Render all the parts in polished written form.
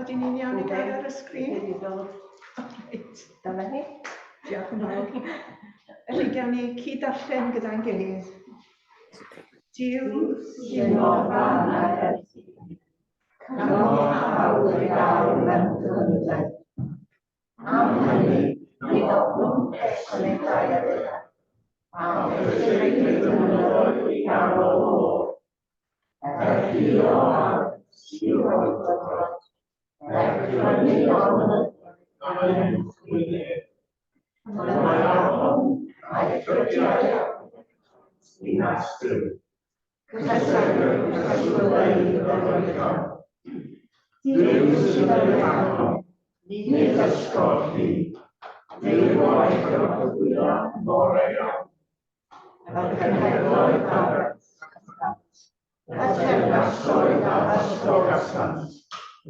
Odyn ni'n iawn i gael ar y sgrin? Wedi dod. Reit. Dyma hi. Diolch yn fawr. Felly gawn ni cyd-darllen gyda'n gilydd. Duw sy'n mor fan ag ers Canodd hawl ei gael mewn cyfyngder. Am hynny, nid ofnwn esgyn ei dair ef, a phreseinid y mynyddoedd i ganol y môr. Er curo ar siroedd dyfroedd, er crynu o'r mynyddoedd a'i uwchwyneb. Y mae afon a'i ffrydiau ar ddinas Duw. Cysegr preswylfeydd y Dyfrdwy. Duw sydd yn ei afon, nid ysgol hi. Duw a'i gynorthwyo yn fore iawn. Y cenhedloedd a bregethant, y teyrnasoedd a ysgogasant,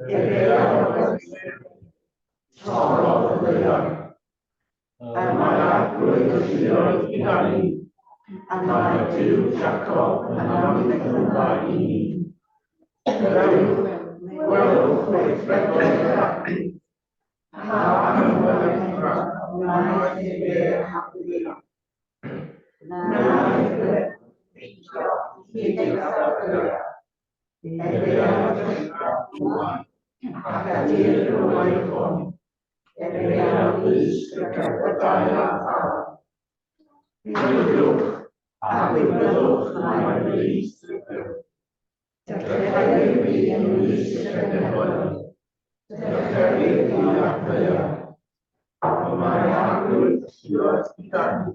efe a roddodd torrodd y ddaear. Y mae Arglwydd y lluoedd gyda ni, y mae Duw Jacob yn amddiffynfa i ni. Dewch, gwelwch weithredoedd yr Arglwydd, pa anweddra wnaeth efe ar ddaear. Wnaeth efe beidio hyd eithaf y ddaear, efe a drychodd ymlaen, ac a dir gywair hwn. Efe a ddysg y cerbydau a thaw. Gwylwch a gwybyddwch mai brys ydyw. Dyrchefir fi ymysg y cenhedloedd, dyrchefir fi ar ddaear. Y mae Arglwydd y lluoedd gyda ni.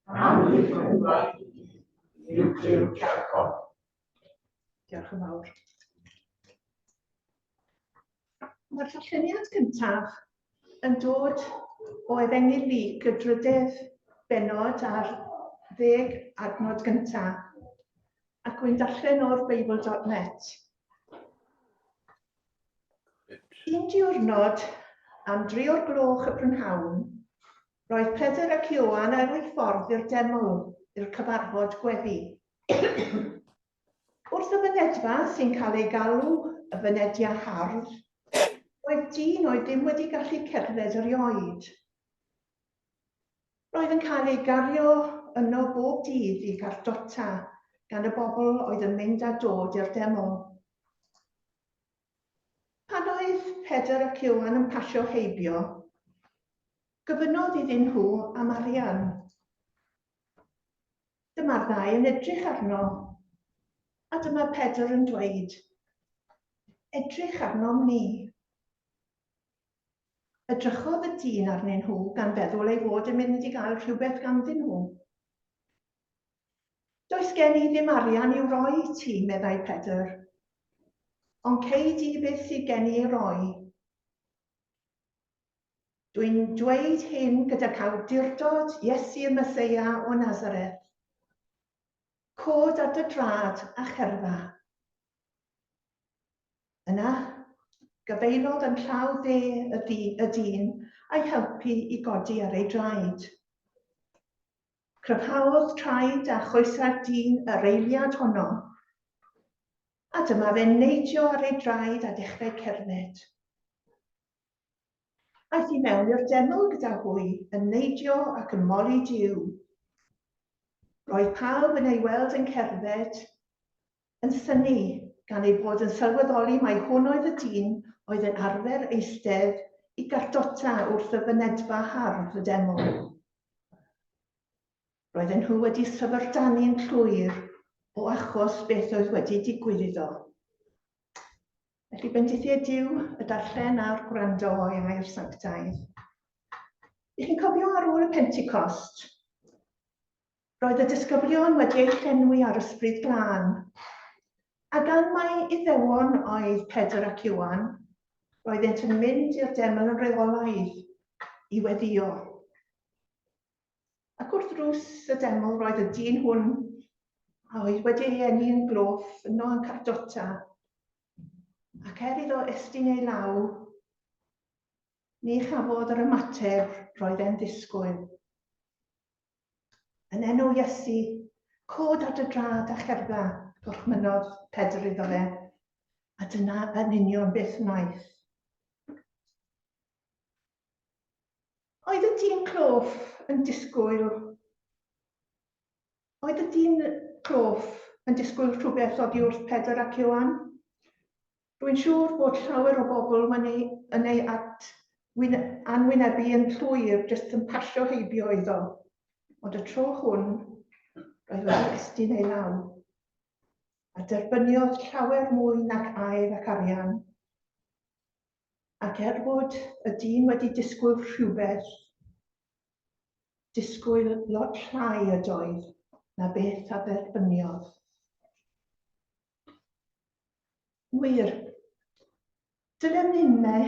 Amddiffynfa i ni yw Duw Jacob. Diolch yn fawr. Mae'r darlleniad cyntaf yn dod o Efengyl Luc, y drydedd bennod a'r ddeg adnod gyntaf, ac wy'n darllen o'r Beibl.net. Un diwrnod, am dri o'r gloch y prynhawn, roedd Pedr ac Ioan ar eu ffordd i'r deml, i'r cyfarfod gweddi. Wrth y fynedfa, sy'n cael ei galw y Fynedfa Hardd, roedd dyn oedd ddim wedi gallu cerdded erioed. Roedd yn cael ei gario yno bob dydd i gardota gan y bobl oedd yn mynd a dod i'r deml. Pan oedd Pedr ac Ioan yn pasio heibio, gofynnodd iddyn nhw am arian. Dyma'r ddau yn edrych arno, a dyma Pedr yn dweud, Edrych arnom ni. Edrychodd y dyn arnyn nhw gan feddwl ei fod yn mynd i gael rhywbeth ganddyn nhw. Does gen i ddim arian i'w roi i ti, meddai Pedr, ond cei di beth sydd gen i ei roi. Dwi'n dweud hyn gydag awdurdod Iesu y Meseia o Nazareth. Cod ar dy drad a cherdda. Yna, gyfeilodd yn llaw dde y, di, y dyn a'i helpu i godi ar ei draed. Cryfhaodd traed a choesau'r dyn yr eiliad honno, a dyma fe'n neidio ar ei draed a dechrau cerdded. Aeth i mewn i'r deml gyda hwy, yn neidio ac yn moli Duw. Roedd pawb yn ei weld yn cerdded, yn synnu, gan eu bod yn sylweddoli mai hwn oedd y dyn oedd yn arfer eistedd i gardota wrth y fynedfa hardd y deml. Roedden nhw wedi syfrdanu'n llwyr o achos beth oedd wedi digwydd iddo. Felly bendithied Duw y darllen a'r gwrando o'i air sanctaidd. Ych chi'n cofio ar ôl y Pentecost, roedd y disgyblion wedi eu llenwi ar ysbryd glân. A gan mai Iddewon oedd Pedr ac Ioan, roeddent yn mynd i'r deml yn rheolaidd i weddio. Ac wrth ddrws y deml roedd y dyn hwn a oedd wedi ei eni yn gloff yno yn cardota, ac er iddo estyn ei law, ni chafodd yr ymateb roedd e'n ddisgwyl. Yn enw Iesu, cod ar dy drad a cherdda, gorchmynnodd Pedr iddo fe. A dyna yn union beth wnaeth. Oedd y dyn cloff yn disgwyl Oedd y dyn cloff yn disgwyl rhywbeth oddi wrth Pedr ac Ioan? Rwy'n siŵr bod llawer o bobl yn ei, yn ei at, wyn, anwynebu yn llwyr, jyst yn pasio heibio iddo. Ond y tro hwn, roedd wedi estyn ei law. A derbyniodd llawer mwy nag aer ac arian. Ac er bod y dyn wedi disgwyl rhywbeth, disgwyl lot llai ydoedd na beth a dderbyniodd. Wir, dylem ninne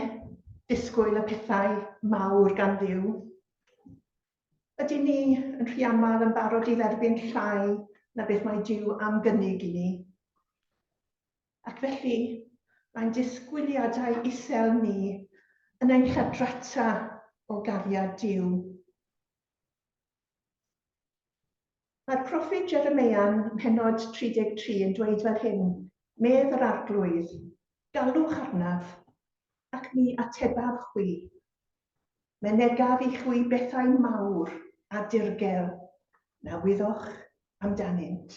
disgwyl y pethau mawr gan Dduw. Ydyn ni yn rhy aml yn barod i dderbyn llai na beth mae Duw am gynnig i ni? Ac felly, mae'n disgwyliadau isel ni yn ein lladrata o gariad Duw. Mae'r proffwyd Jeremeia'n mhennod 33 yn dweud fel hyn, Medd yr Arglwydd, galwch arnaf, ac mi atebaf chwi. Mynegaf i chwi bethau mawr a dirgel na wyddoch amdanynt.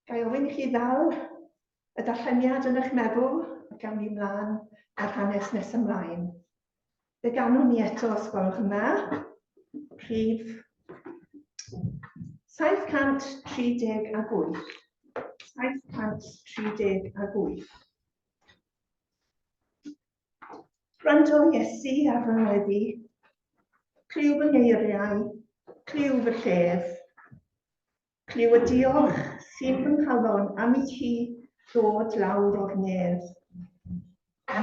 Ga i ofyn i chi ddal y darlleniad yn eich meddwl ac awn ni mlaen â'r hanes nes ymlaen. Fe ganwn ni eto os gwelwch yn dda. Rhif 738. 738. Gwrando Iesu ar fy ngweddi, clyw fy ngeiriau, clyw fy llef. Clyw y diolch sy'n fy nghalon am i ti ddod lawr o'r nef.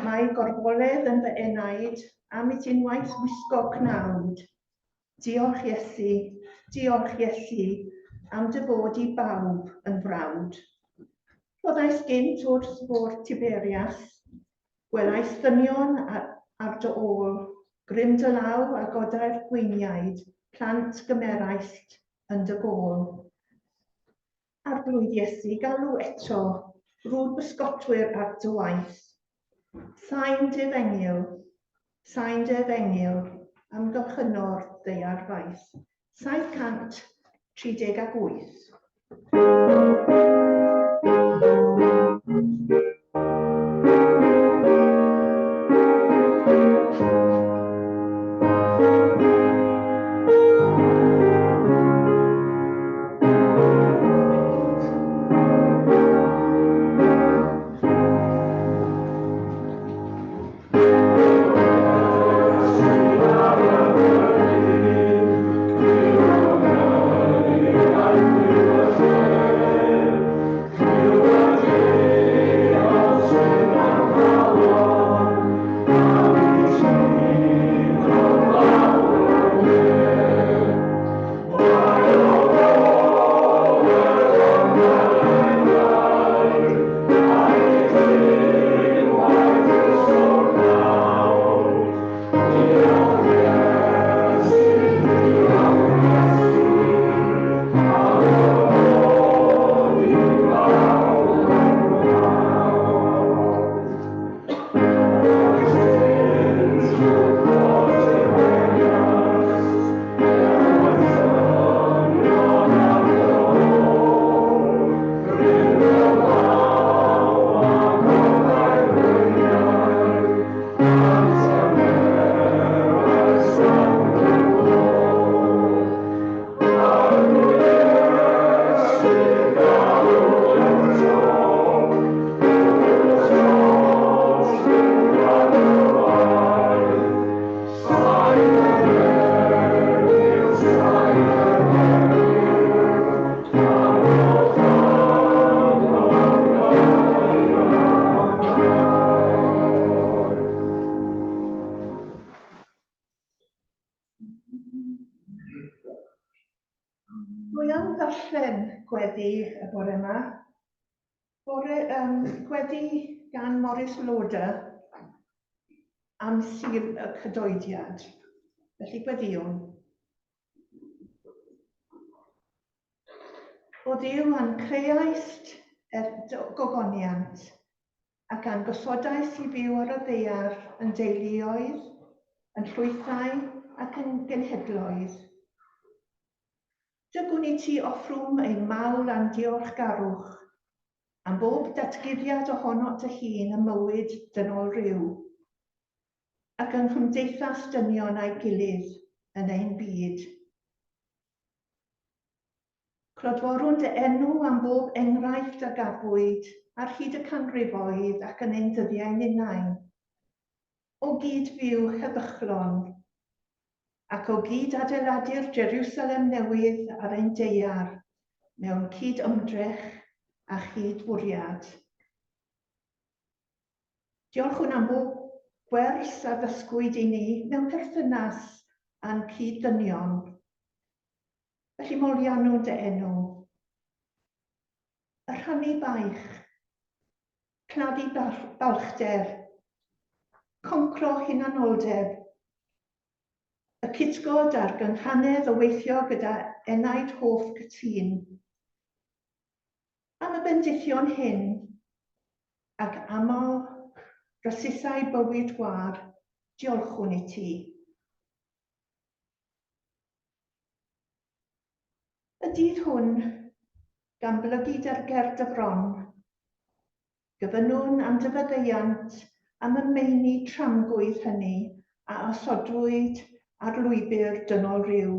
Mae gorfoledd yn fy enaid am i ti unwaith wisgo cnawd. Diolch Iesu, diolch Iesu, am dy fod i bawb yn frawd. Rhoddais gynt wrth fôr Tiberias, gwelais ddynion ar dy ôl, grym dy law a godai'r gweiniaid, plant gymeraist yn dy gôl. Arglwydd Iesu, galw eto, rwd bysgotwyr ar dy waith. Sain dy efengyl, sain dy efengyl, amgylchyno'r ddaear faith. 738. Dwi am ddarllen gweddi y bore yma. Bore, um, gweddi gan Morris Loder am Sul y Cadoediad. Felly gweddïwn. O Dduw a'n creaist, er gogoniant, ac a'n gosodais i fyw ar y ddaear yn deuluoedd, yn llwythau ac yn genhedloedd. Dygwn i ti offrwm ein mawl a'n diolchgarwch am bob datguddiad ohonot dy hun ym mywyd dynol ryw, ac yng nghymdeithas dynion a'i gilydd yn ein byd. Clodforwn dy enw am bob enghraifft a gafwyd ar hyd y canrifoedd ac yn ein dyddiau ninnau, o gyd-fyw heddychlon, ac o gyd-adeiladu'r Jeriwsalem Newydd ar ein daear mewn cyd-ymdrech a chyd-fwriad. Diolchwn am bob gwers a ddysgwyd i ni mewn perthynas â'n cyd-ddynion. Felly moliannwn dy enw. Y rhannu baich, claddu balchder, concro hunanoldeb, y cytgord a'r gynghanedd o weithio gyda enaid hoff cytûn. Am y bendithion hyn, ac aml rasusau bywyd gwâr, diolchwn i ti. Y dydd hwn, gan blygu dy ger dy fron, gofynnwn am dy faddeuant am y meini tramgwydd hynny a osodwyd ar lwybr dynol ryw,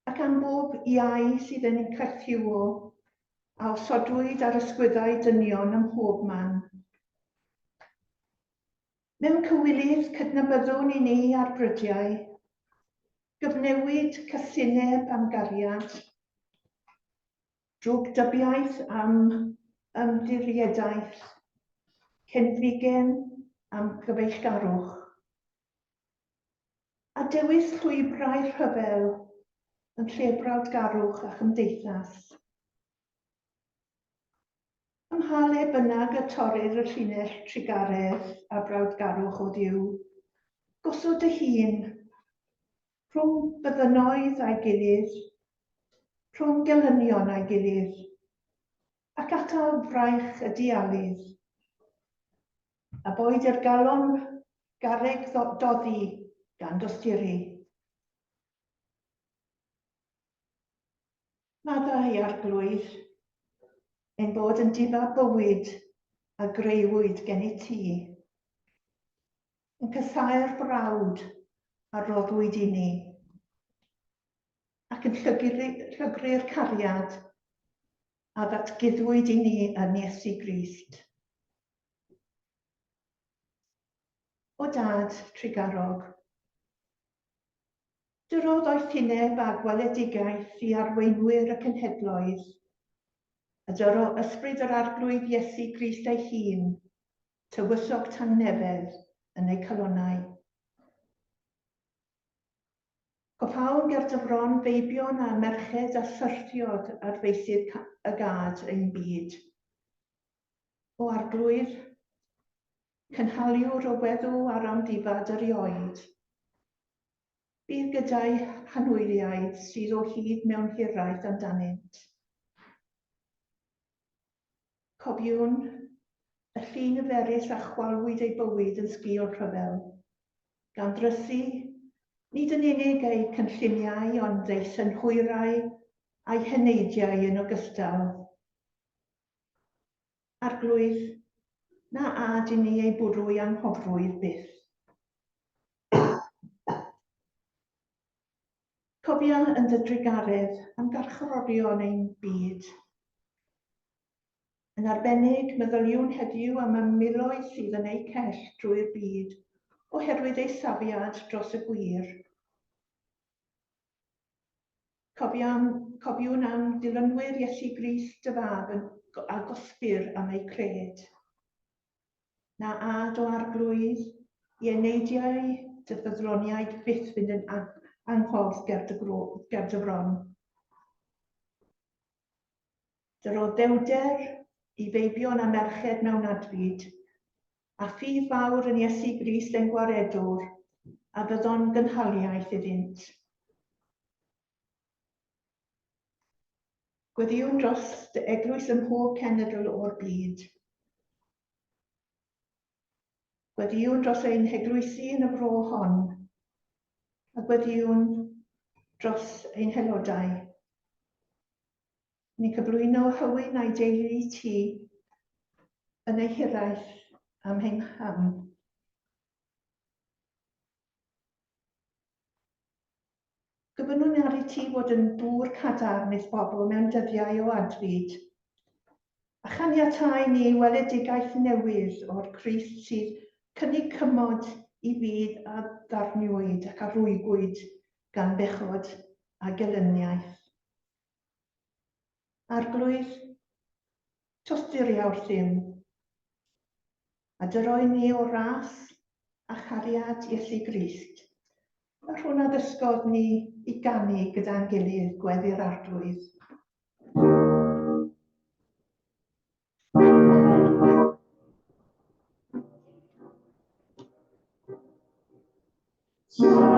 ac am bob iau sydd yn ein caethiwo a osodwyd ar ysgwyddau dynion ym mhob man. Mewn cywilydd cydnabyddwn i ni ar brydiau, gyfnewid casineb am gariad, drwgdybiaeth am ymddiriedaeth, cenfigen am gyfeillgarwch, a dewis llwybrau rhyfel yn lle brawdgarwch a chymdeithas. Ym mha le bynnag y torrir y llinell trugaredd a brawdgarwch o Dduw, gosod dy hun rhwng byddynnoedd a'i gilydd, rhwng gelynion a'i gilydd, ac atal fraich y dialydd. A boed i'r galon garreg doddi gan dosturi. Maddau, Arglwydd, ein bod yn difa bywyd a greuwyd gennyt ti, yn casáu'r brawd a roddwyd i ni, ac yn llygru'r cariad a ddatguddwyd i ni yn Iesu Grist. O Dad trugarog, Dyro ddoethineb a gweledigaeth i arweinwyr y cenhedloedd, a dyro ysbryd yr Arglwydd Iesu Grist ei hun, tywysog tangnefedd, yn eu calonnau. Coffáwn ger dy fron feibion a merched a syrthiodd ar feysydd y gad ein byd. O Arglwydd, cynhaliwr o weddw a'r amddifad erioed, Bydd gyda'i hanwyliaid sydd o hyd mewn hiraeth amdanynt. Cofiwn y llu niferus a chwalwyd eu bywyd yn sgîl rhyfel, gan ddrysu nid yn unig eu cynlluniau ond eu synhwyrau a'u heneidiau yn ogystal. Arglwydd, na ad i ni ei bwrw i anghofrwydd byth. Cofia yn dy drugaredd am garcharorion ein byd. Yn arbennig, meddyliwn heddiw am y miloedd sydd yn eu cell drwy'r byd oherwydd eu safiad dros y gwir. Cofiam, cofiwn am ddilynwyr Iesu Grist dy Fab yn, a gosbir am eu cred. Na ad o Arglwydd i eneidiau dy ffyddloniaid byth fynd yn anghof ger dy, ger dy fron. Dyro ddewder i feibion a merched mewn adfyd, a ffydd fawr yn Iesu Grist ein Gwaredwr, a fyddo'n gynhaliaeth iddynt. Gweddïwn dros dy eglwys ym mhob cenedl o'r byd. Gweddïwn dros ein heglwysi yn y fro hon, a gweddïwn dros ein haelodau. Ni'n cyflwyno Hywyn a'i deulu i ti yn ei hiraeth am ein ham. Gofynnwn ar i ti fod yn dŵr cadarn i'th bobl mewn dyddiau o adfyd, a chaniatáu ni weledigaeth newydd o'r Crist sydd cynnig cymod i fyd a ddarniwyd ac a rwygwyd gan bechod a gelyniaeth. Arglwydd, tosturia wrthym, a dyroi ni o ras a chariad Iesu Grist, yr hwn a ddysgodd ni i ganu gyda'n gilydd gweddi'r Arglwydd. Sant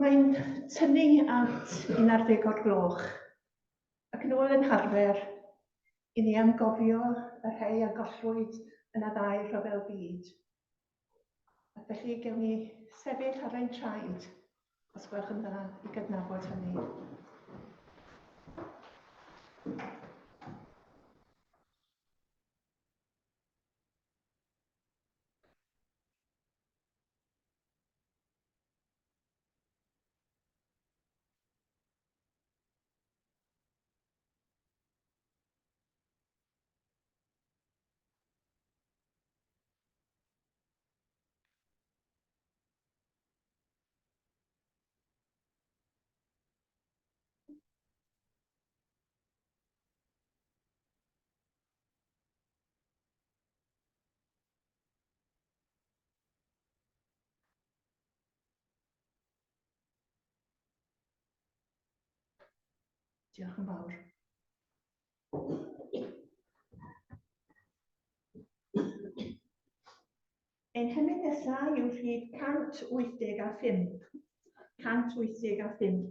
Mae'n tynnu at 11 o'r gloch, ac yn ôl yn harfer, i ni am gofio y rhai a gollwyd yn y ddau rhyfel byd. Ac felly gewn ni sefyll ar ein traed, os gwelwch yn dda, i gydnabod hynny. Diolch yn fawr. Ein hymyn nesaf yw rhif 185. 185.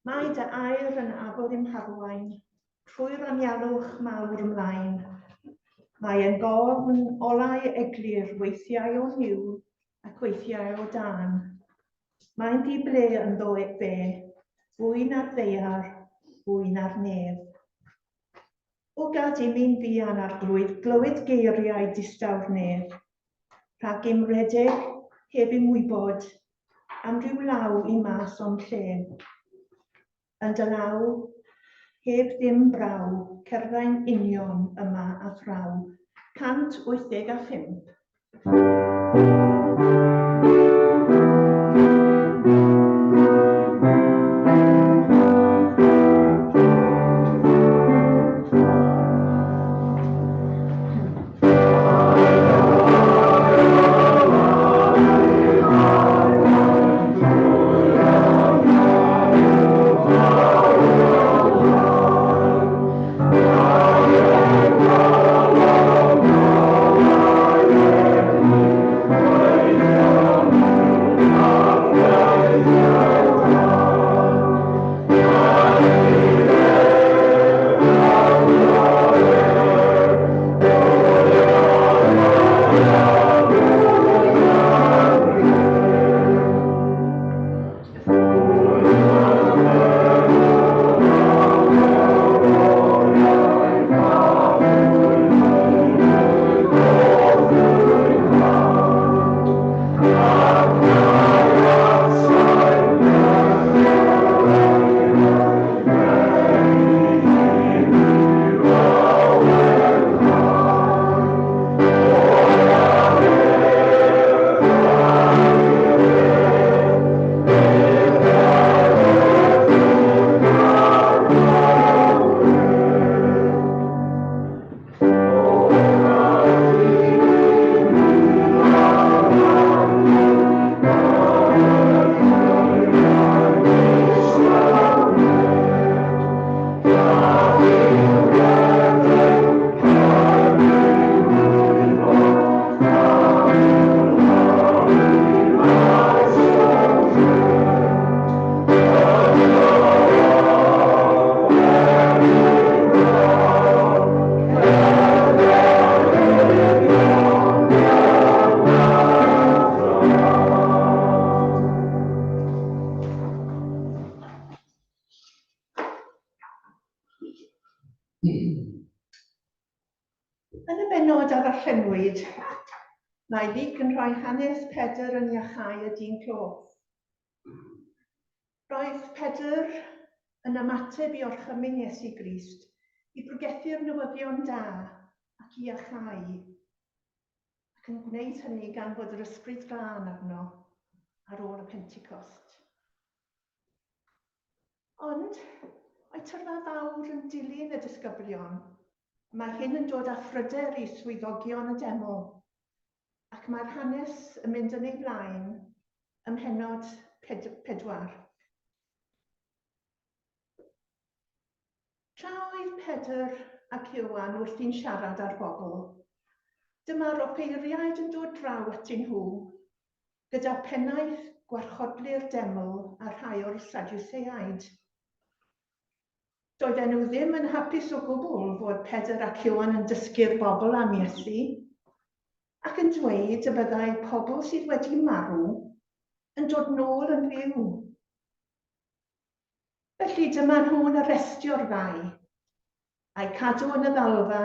Mae dy air yn afol i'm harwain, trwy'r anialwch mawr ymlaen. Mae yn gofn olau eglur weithiau o niwl ac weithiau o dân. Mae'n ddi ble ynddo fe, fwy na'r ddaear, fwy na'r nef. O gad imi'n fuan, Arglwydd, glywed geiriau distaw'r nef, rhag im redeg heb im wybod am ryw law i mas o'm lle. Yn dy law, heb ddim braw, cerddai'n union yma a thraw. 185. Yn y bennod a ddarllenwyd, mae Luc yn rhoi hanes Pedr yn iachau y dyn cloff. Roedd Pedr yn ymateb i orchymyn Iesu Grist i bregethu'r newyddion da ac i iachau, ac yn gwneud hynny gan fod yr Ysbryd Glân arno ar ôl y Pentecost. Ond mae tyrfa fawr yn dilyn y disgyblion. Mae hyn yn dod â phryder i swyddogion y deml, ac mae'r hanes yn mynd yn ei flaen ym mhennod 4. Tra oedd Pedr ac Ioan wrthi'n siarad â'r bobl, dyma'r offeiriaid yn dod draw atyn nhw, gyda phennaeth gwarchodlu'r deml a rhai o'r Sadwseaid. Doedden nhw ddim yn hapus o gwbl fod Pedr ac Ioan yn dysgu'r bobl am Iesu, ac yn dweud y byddai pobl sydd wedi marw yn dod nôl yn fyw. Felly dyma nhw'n arestio'r ddau, a'u cadw yn y ddalfa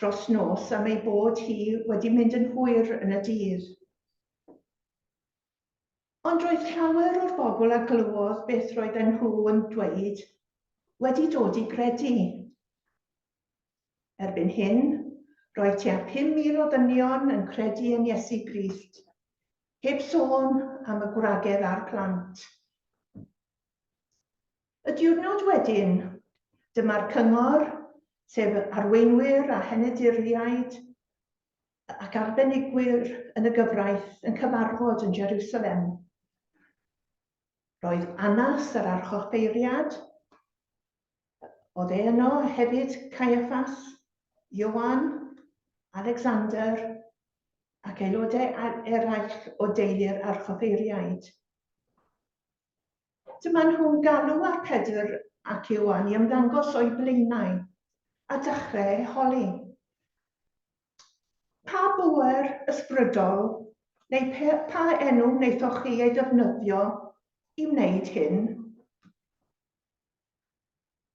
dros nos am ei bod hi wedi mynd yn hwyr yn y dydd. Ond roedd llawer o'r bobl a glywodd beth roedden nhw yn dweud wedi dod i gredu. Erbyn hyn, roedd tua 5,000 o ddynion yn credu yn Iesu Grist, heb sôn am y gwragedd a'r plant. Y diwrnod wedyn, dyma'r cyngor, sef arweinwyr a henaduriaid, ac arbenigwyr yn y gyfraith yn cyfarfod yn Jerusalem. Roedd Annas yr archoffeiriad, oedd e yno hefyd Caiaffas, Ioan, Alexander ac aelodau eraill o deulu'r archoffeiriaid. Dyma nhw'n galw ar Pedr ac Ioan i ymddangos o'u blaenau a dechrau eu holi. Pa bŵer ysbrydol neu pa enw wnaethoch chi ei ddefnyddio i wneud hyn?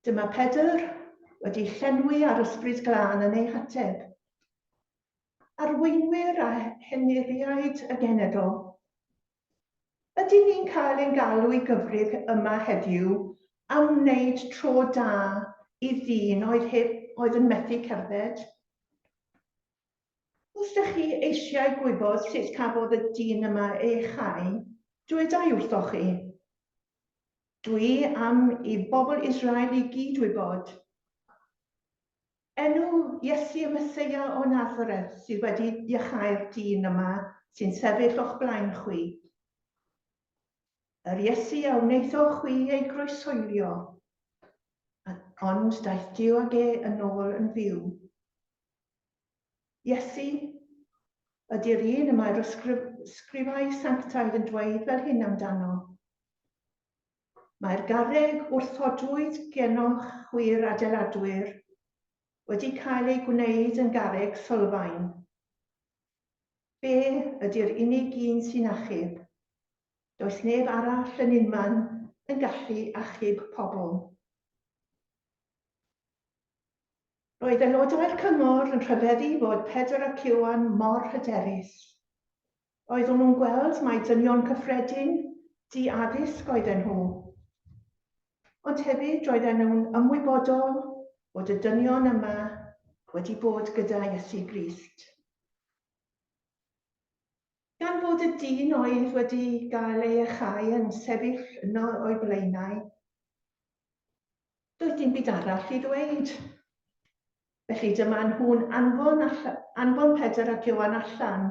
Dyma Pedr wedi llenwi â'r Ysbryd Glân yn ei hateb. Arweinwyr a henuriaid y genedl, ydyn ni'n cael ein galw i gyfrif yma heddiw am wneud tro da i ddyn oedd heb, oedd yn methu cerdded? Os ydych chi eisiau gwybod sut cafodd y dyn yma ei chau, dwedai wrthoch chi. Dwi am i bobl Israel i gyd wybod. Enw Iesu y Meseia o Nazareth sydd wedi iachau'r dyn yma sy'n sefyll o'ch blaen chwi. Yr Iesu a wnaethoch chwi ei groeshoelio, ond daeth Duw ag e yn ôl yn fyw. Iesu ydy'r un y mae'r ysgrifau sanctaidd yn dweud fel hyn amdano. Mae'r garreg wrthodwyd genoch chwi'r adeiladwyr wedi cael ei gwneud yn garreg sylfaen. Fe ydy'r unig un sy'n achub. Does neb arall yn unman yn gallu achub pobl. Roedd aelodau'r cyngor yn rhyfeddu fod Pedr ac Ioan mor hyderus. Oeddwn nhw'n gweld mai dynion cyffredin, di-addysg oedden nhw. Ond hefyd roedden nhw'n ymwybodol bod y dynion yma wedi bod gyda Iesu Grist. Gan fod y dyn oedd wedi gael ei achau yn sefyll yno o'i blaenau, doedd dim byd arall i ddweud. Felly dyma nhw'n anfon, anfon Pedr ac Ioan allan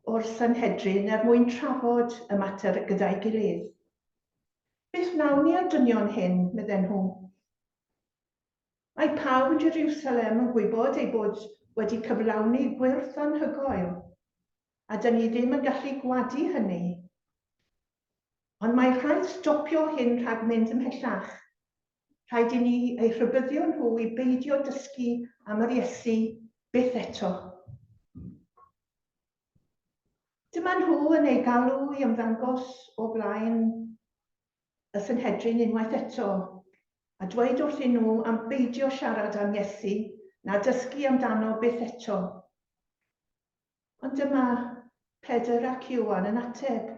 o'r Sanhedrin er mwyn trafod y mater gyda'i gilydd. Beth wnawn ni â'r dynion hyn, medden nhw. Mae pawb yn Jerusalem yn gwybod eu bod wedi cyflawni gwyrth anhygoel, a dyn ni ddim yn gallu gwadu hynny. Ond mae rhaid stopio hyn rhag mynd ymhellach. Rhaid i ni eu rhybuddio nhw i beidio dysgu am yr Iesu byth eto. Dyma nhw yn eu galw i ymddangos o flaen y Sanhedrin unwaith eto. A dweud wrthyn nhw am beidio siarad am Iesu na dysgu amdano byth eto. Ond dyma Pedr ac Ioan yn ateb.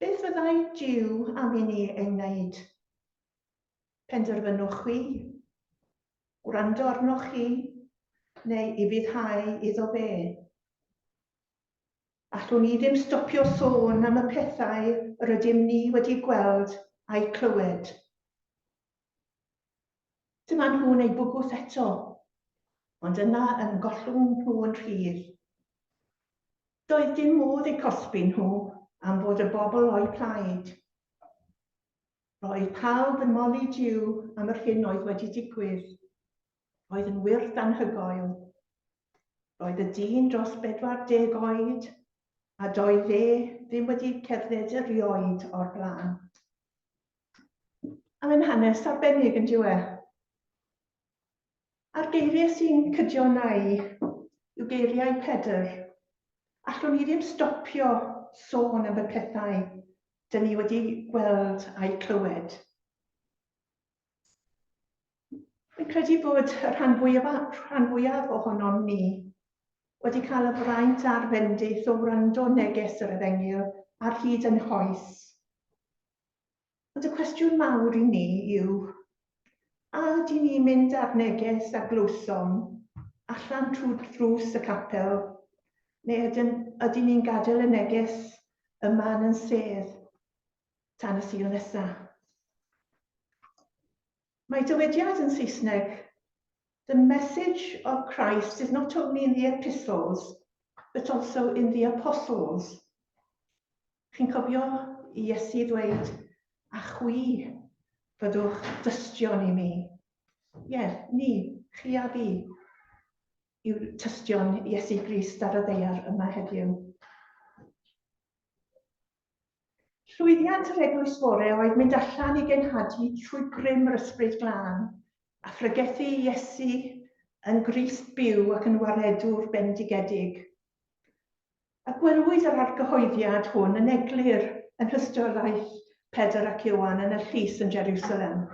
Beth fyddai Duw am i ni ei wneud? Penderfynwch chwi. Gwrando arnoch chi, neu ufuddhau iddo fe. Allwn ni ddim stopio sôn am y pethau yr ydym ni wedi gweld a'u clywed. Dyma nhw'n eu bwgwth eto, ond yna yn gollwng nhw yn rhydd. Doedd dim modd eu cosbi nhw am fod y bobl o'u plaid. Roedd pawb yn moli Duw am yr hyn oedd wedi digwydd. Roedd yn wyrth anhygoel. Roedd y dyn dros 40 oed a doedd e ddim wedi cerdded erioed o'r blaen. A mae'n hanes arbennig yn dyw e? A'r geiriau sy'n cydio yna i yw geiriau Pedr. Allwn ni ddim stopio sôn am y pethau dyn ni wedi gweld a'u clywed. Fi'n credu bod y rhan fwyaf, rhan fwyaf ohonom ni wedi cael y fraint a'r fendith o wrando neges yr Efengyl ar hyd yn hoes. Ond y cwestiwn mawr i ni yw, a ydyn ni'n mynd â'r neges a glywsom allan trwy ddrws y capel, neu ydyn, ydyn ni'n gadael y neges yma yn yn sedd tan y Sul nesaf? Mae dywediad yn Saesneg, The message of Christ is not only in the epistles, but also in the apostles. Chi'n cofio i Iesu ddweud, a chwi fyddwch dystion i mi. Ie, yeah, ni, chi a fi, yw tystion Iesu Grist ar y ddaear yma heddiw. Llwyddiant yr eglwys fore oedd mynd allan i genhadu trwy grym yr Ysbryd Glân, a phregethu Iesu yn Grist byw ac yn waredwr bendigedig. A gwelwyd yr argyhoeddiad hwn yn eglur yn nhystiolaeth Pedr ac Ioan yn y llys yn Jeriwsalem.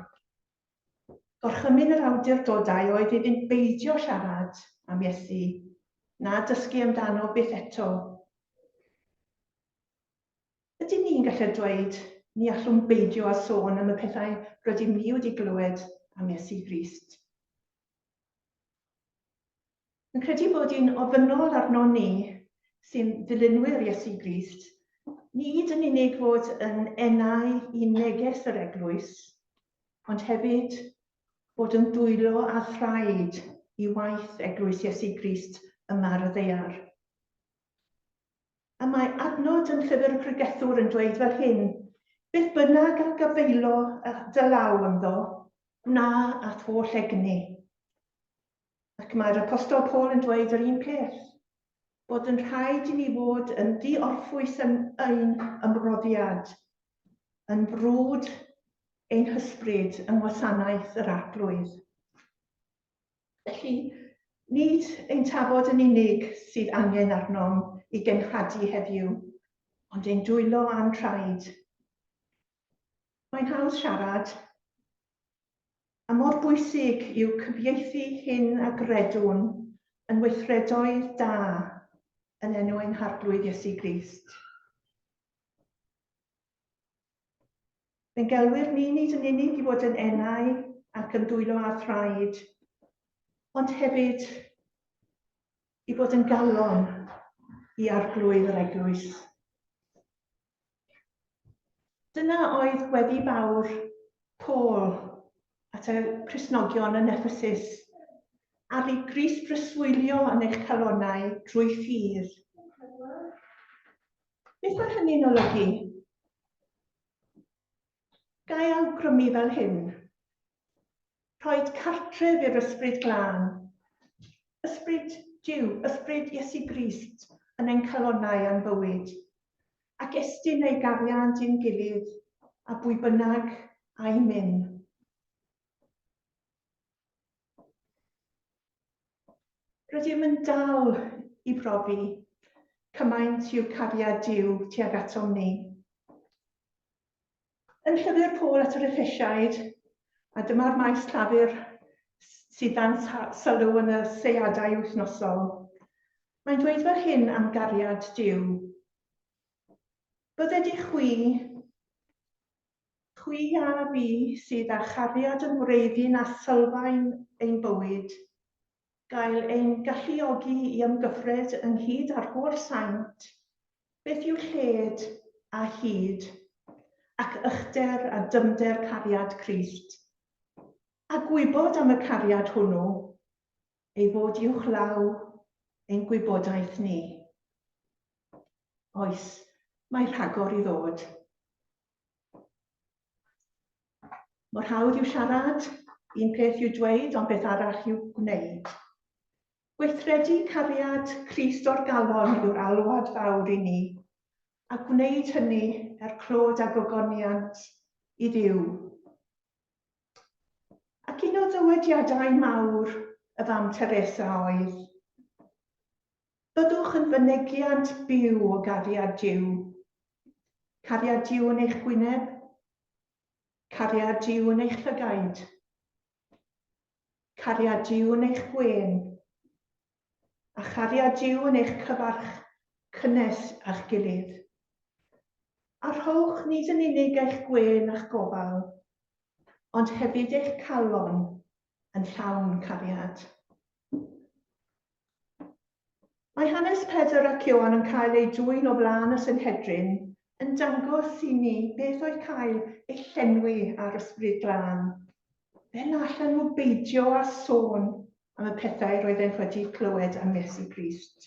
Gorchymyn yr awdurdodau oedd iddynt beidio siarad am Iesu, na dysgu amdano byth eto. Ydyn ni'n gallu dweud ni allwn beidio â sôn am y pethau rydym ni wedi glywed am Iesu Grist? Yn credu bod hi'n ofynnol arno ni sy'n ddilynwyr Iesu Grist, nid yn unig fod yn enau i neges yr eglwys, ond hefyd bod yn dwylo a thraed i waith eglwys Iesu Grist yma ar y ddaear. A mae adnod yn Llyfr y Pregethwr yn dweud fel hyn, Beth bynnag a gafaelo dy law ynddo, gwna a'th holl egni. Ac mae'r Apostol Paul yn dweud yr un peth, bod yn rhaid i ni fod yn ddi-orffwys yn ein ymroddiad, yn frwd ein hysbryd yng ngwasanaeth yr Arglwydd. Felly, nid ein tafod yn unig sydd angen arnom i genhadu heddiw, ond ein dwylo a'n traed. Mae'n hawdd siarad, a mor bwysig yw cyfieithu hyn a gredwn yn weithredoedd da yn enw ein Harglwydd Iesu Grist. Fe'n gelwir ni nid yn unig i fod yn enau ac yn dwylo a thraed, ond hefyd i fod yn galon i Arglwydd yr Eglwys. Dyna oedd gweddi fawr Paul at y Cristnogion yn Ephesus, ar i Grist breswylio yn eich calonnau drwy ffydd. Beth mae hynny'n olygu? Ga i awgrymu fel hyn? Rhoed cartref i'r Ysbryd Glân, Ysbryd Duw, Ysbryd Iesu Grist yn ein calonnau a'n bywyd, ac estyn ei gariad i'n gilydd a bwy bynnag a'i myn. Rydym yn dal i brofi cymaint yw cariad Duw tuag atom ni. Yn llyfr Paul at yr Effesiaid, a dyma'r maes llafur sydd dan sylw yn y seiadau wythnosol, mae'n dweud fel hyn am gariad Duw. Bydded i chwi, chwi a fi sydd â chariad yn wreiddyn a sylfaen ein bywyd, gael ein galluogi i ymgyffred ynghyd â'r holl saint, beth yw lled a hyd, ac uchder a dyfnder cariad Crist, a gwybod am y cariad hwnnw, ei fod uwchlaw ein gwybodaeth ni. Oes, mae rhagor i ddod. Mor hawdd yw siarad, un peth yw dweud, ond beth arall yw gwneud. Gweithredu cariad Crist o'r galon yw'r alwad fawr i ni, a gwneud hynny er clod a gogoniant i Dduw. Ac un o ddywediadau mawr y fam Teresa oedd, Byddwch yn fynegiant byw o gariad Duw. Cariad Duw yn eich gwyneb, cariad Duw yn eich llygaid, cariad Duw yn eich gwên, a chariad Duw yn eich cyfarch cynnes â'ch gilydd. A rhowch nid yn unig eich gwên a'ch gofal, ond hefyd eich calon yn llawn cariad. Mae hanes Pedr ac Ioan yn cael eu dwyn o flaen y Sanhedrin yn dangos i ni beth oedd cael eu llenwi â'r Ysbryd Glân. Fel na allan nhw beidio â sôn am y pethau roeddent wedi clywed am Iesu Grist.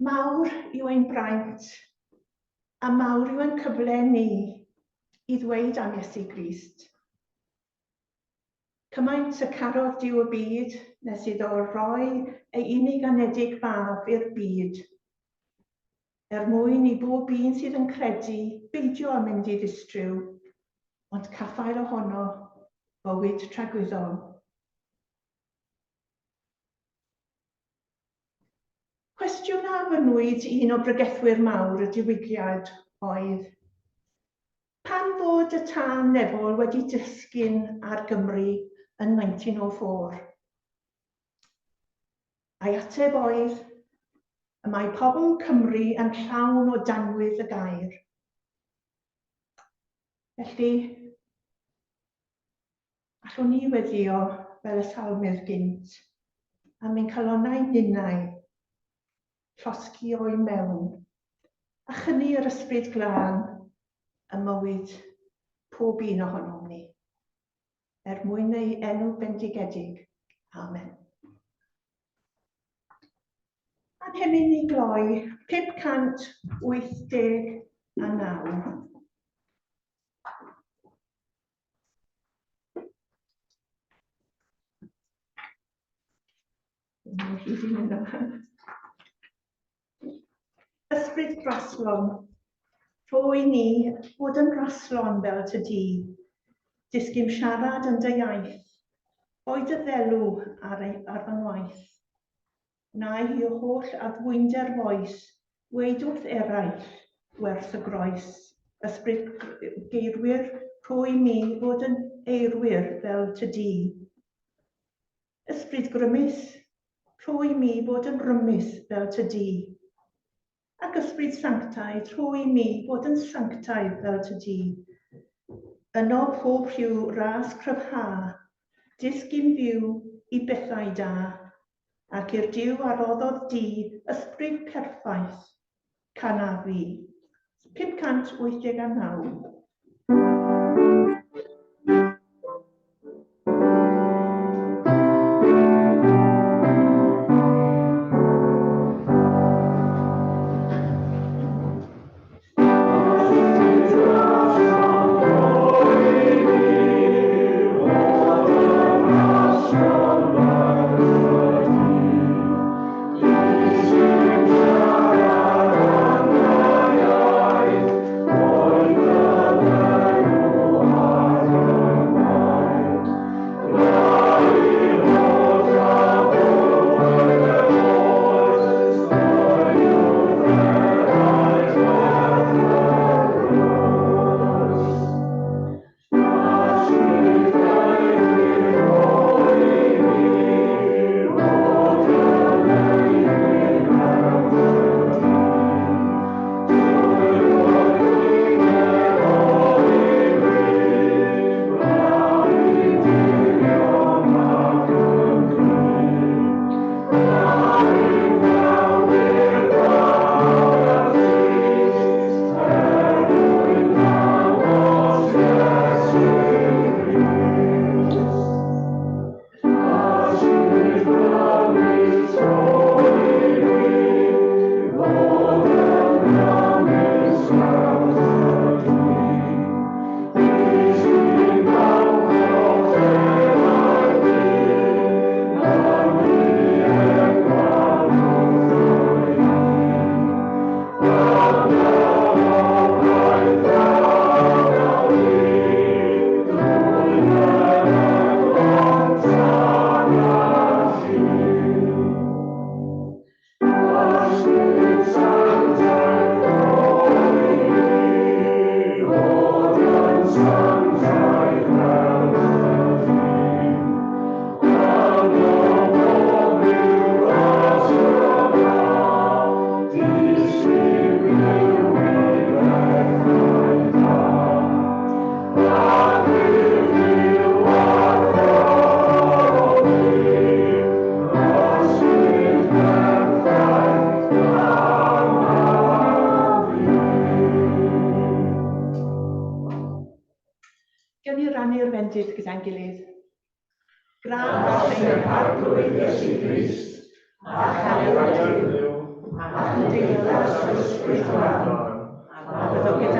Mawr yw ein braint, a mawr yw ein cyfle ni i ddweud am Iesu Grist. Cymaint y carodd Duw y byd nes iddo roi ei unig anedig fab i'r byd, er mwyn i bob un sydd yn credu beidio â mynd i ddistryw, ond caffael ohono fywyd tragwyddol. Cwestiwn a ofynnwyd i un o bregethwyr mawr y diwygiad oedd, Pam fod y tân nefol wedi disgyn ar Gymru yn 1904? A'i ateb oedd, Y mae pobl Cymru yn llawn o danwydd y gair. Felly, allwn ni weddio fel y salmydd gynt, am ein calonnau ninnau, llosgi o'i mewn, a chynnu yr Ysbryd Glân ym mywyd pob un ohonom ni, er mwyn ei enw bendigedig. Amen. A'n hemyn i gloi 589. Ysbryd graslon, rho i ni fod yn graslon fel ty di. Disgym siarad yn dy iaith, oed dy ddelw ar, ei, ar fy ngwaith. Wna i o holl addfwynder foes ddweud wrth eraill werth y groes. Ysbryd geirwyr, rho i mi fod yn eirwyr fel ty di. Ysbryd grymus, rho i mi fod yn rymus fel ty di. Ac ysbryd sanctaidd, rho i mi fod yn sanctaidd fel ty di. Yno pob rhyw ras cryfha, dysg i'm fyw i bethau da, ac i'r Duw a roddodd di ysbryd perffaith, Canafu. 589. rannu'r fendith gyda'n gilydd. Gras ein Harglwydd Iesu Grist, a chariad Duw, a chymdeithas yr Ysbryd Glân, a fyddo gyda